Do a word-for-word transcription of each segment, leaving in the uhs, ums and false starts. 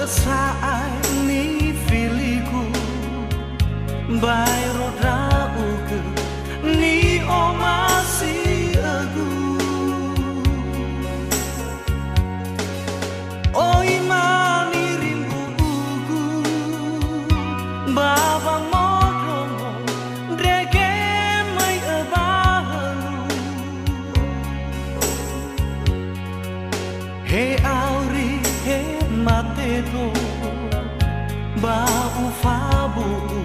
Sa'ae nifiligu, baero ndra'ugö ni'omasi'ögu. Oi maniri mbu'ugu, ba wamondrongo ndrege möi'ö ba hölö. He auri, he matedo, ba ufabu'u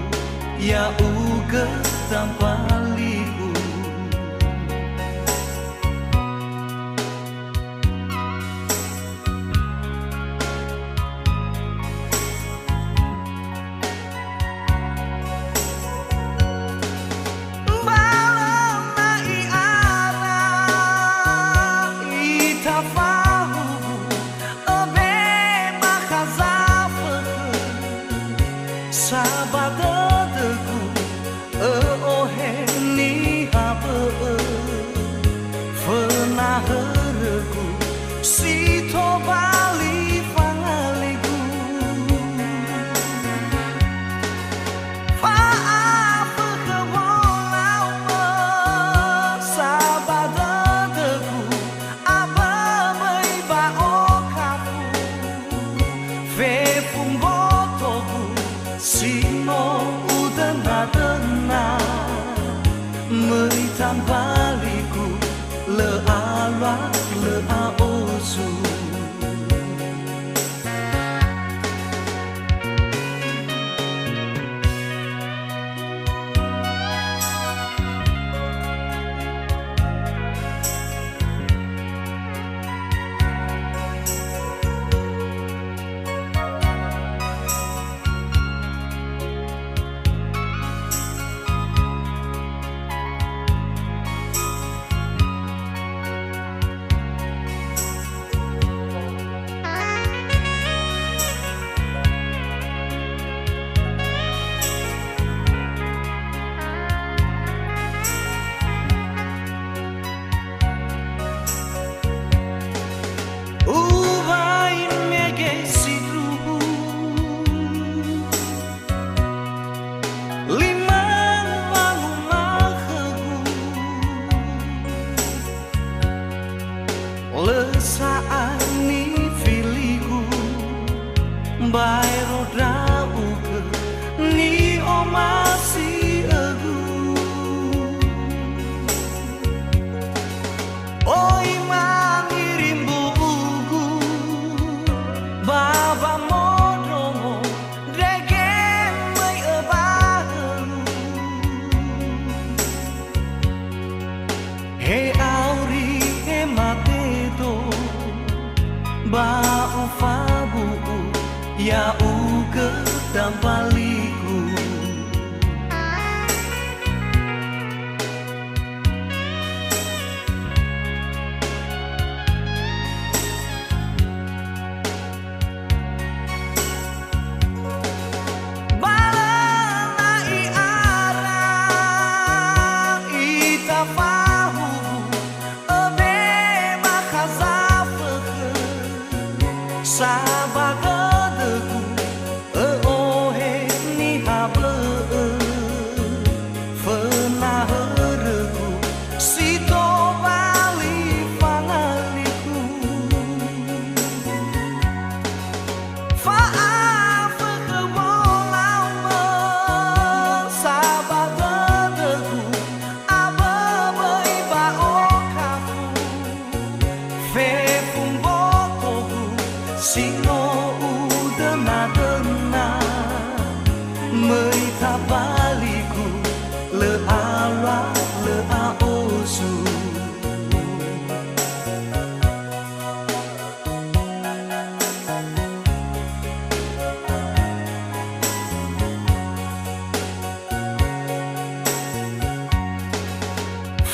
ya'ugö tambaligu. Mbalö na i'ara ita fahuwu, öbe bakha zafökhö, sa ba dödögu, ö'ohe niha bö'ö, föna hörögu, si tobali fangaligu. Fa'afökhö wolaumö, sa ba dödögu, aböböi ba okafu, fefu mbotogu, si no udöna-döna, möi tambaligu, lö alua, lö a'ozu. Uŵa'ö mege sindruhu, lima wangumakhögu. Lö sa'ae nifiligu, baero ndra'ugö ni'omasi'ögu. Oi maniri mbu'ugu, ba wamondrongo ndrege möi'ö ba hölö. He auri, he matedo, ba ufabu'u ya'ugö tambaligu. Ba lö na i'ara ita fahuwu, öbe bakha zafökhö, sa ba dödögu, ö'ohe niha bö'ö, föna hörögu, si tobali fangaligu. Fa'afökhö wolaumö, sa ba dödögu, aböböi ba okafu, fefu mbotogu, si no udöna-döna, möi tambaligu, lö alua, lö a'ozu.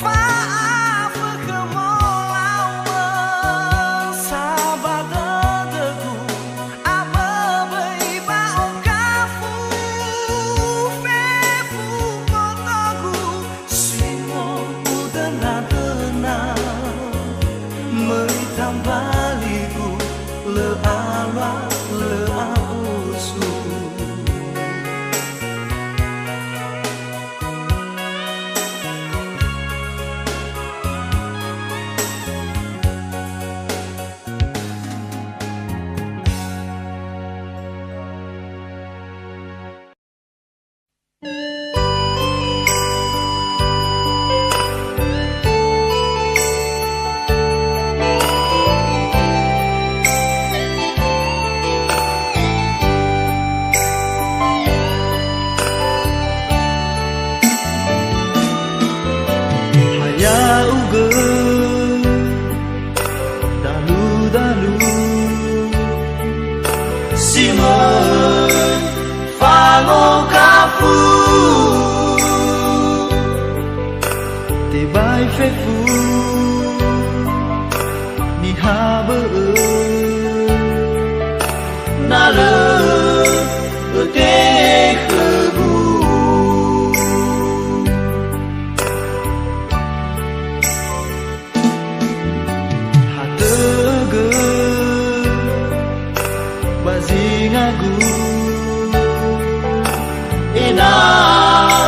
Fa'afökhö wolaumö, sa ba dödögu, aböböi ba okafu, fefu mbotogu, si no udöna-döna, möi tambaligu, lö alua, lö Fefu niha bö'ö, na lö ötehegö. Hatögö ba zingagu, ena'ö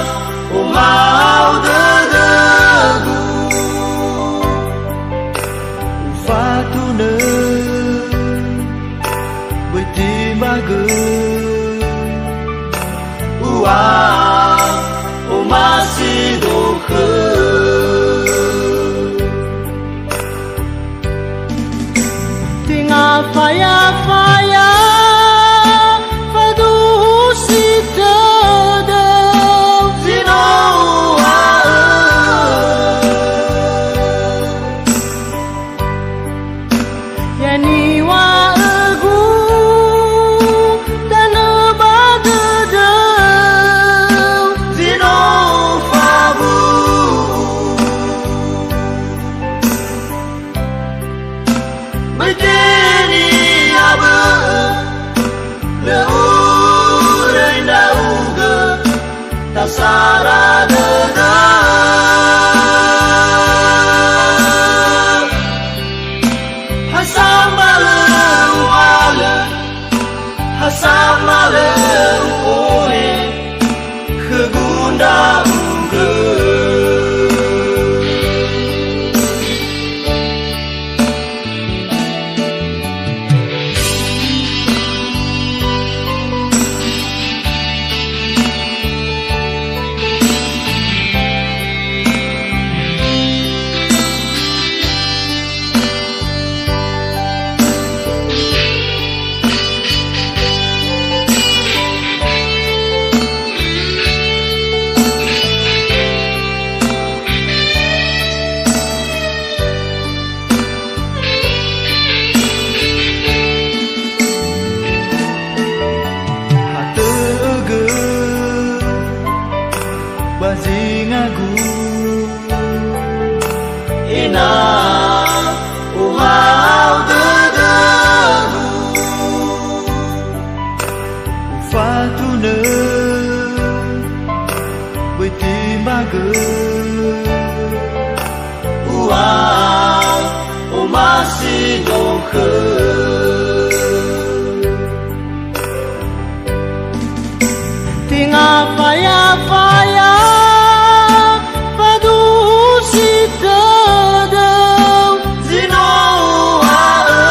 oma'ö dödögu. Ufatunö böi timbagö, ua omasi dokhö. Tenga faya-faya faduhu si tödö zi no uŵa'ö. Ya niŵa'ögu, tanö ba dödöu zi no ufawu'u. Böi teniha bö'ö, lö uröi ndra'ugö, tasara dödö. Ha sambalö uŵalö, ha sambalö u'ohe, khögu ndra'ugö. Hatögö ba zingagu, ena'ö ohao dödögu. Ufatunö böi timbagö, ua omasi dokhö. Tenga faya-faya faduhu si tödöu zi no uŵa'ö.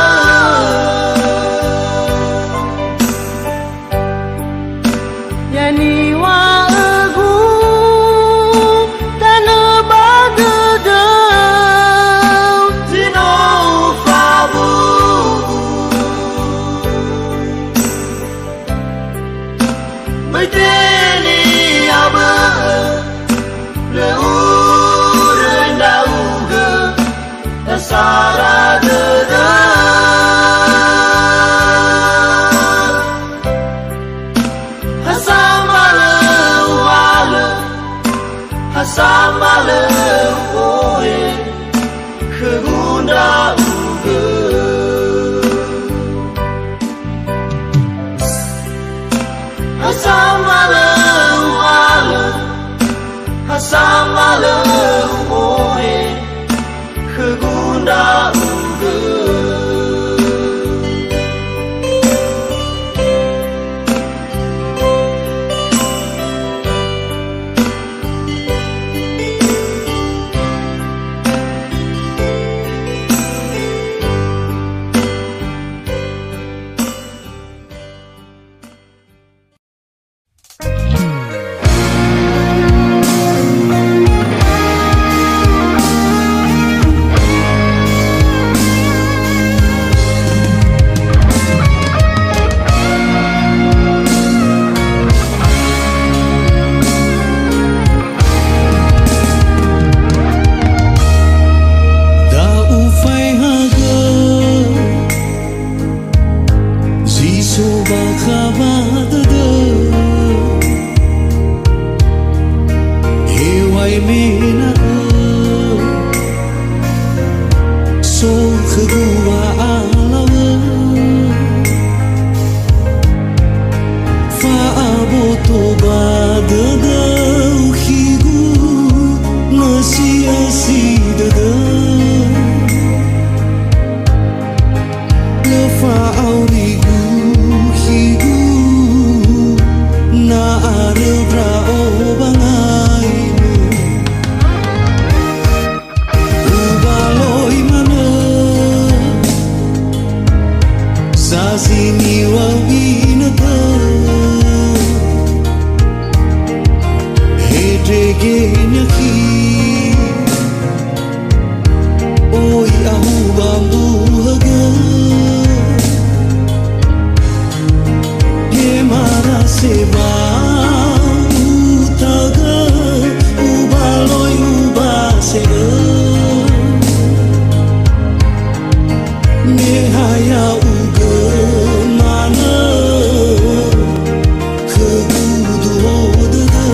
Ya niŵa'ögu, tanö ba dödöu zi no ufawu'u. Böi teniha bö'ö, lö uröi ndra'ugö, tasara dödö. Ha sambalö uŵalö, ha sambalö u'ohe, khögu ndra'ugö. Ha sambalö uŵalö, ha sambalö u'ohe, khögu ndra'ugö. Da ufaehagö zi so bakha ba dödö. Hew̃a'ae me ena'ö Zazi niŵa'ö binatang, hedrege nyaki, oi ahu ba mbuhagö. He marase ba utagö, ubaloi ubase'ö. Me ha ya'ugö manö khögu duo dödö.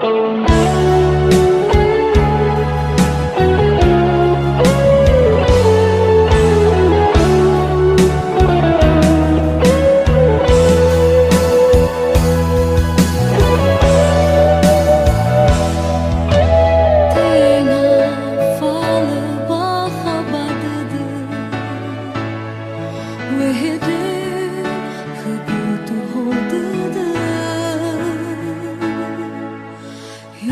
Tenga falö bakha ba dödö, wehede khö boto hou dödö. He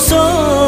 So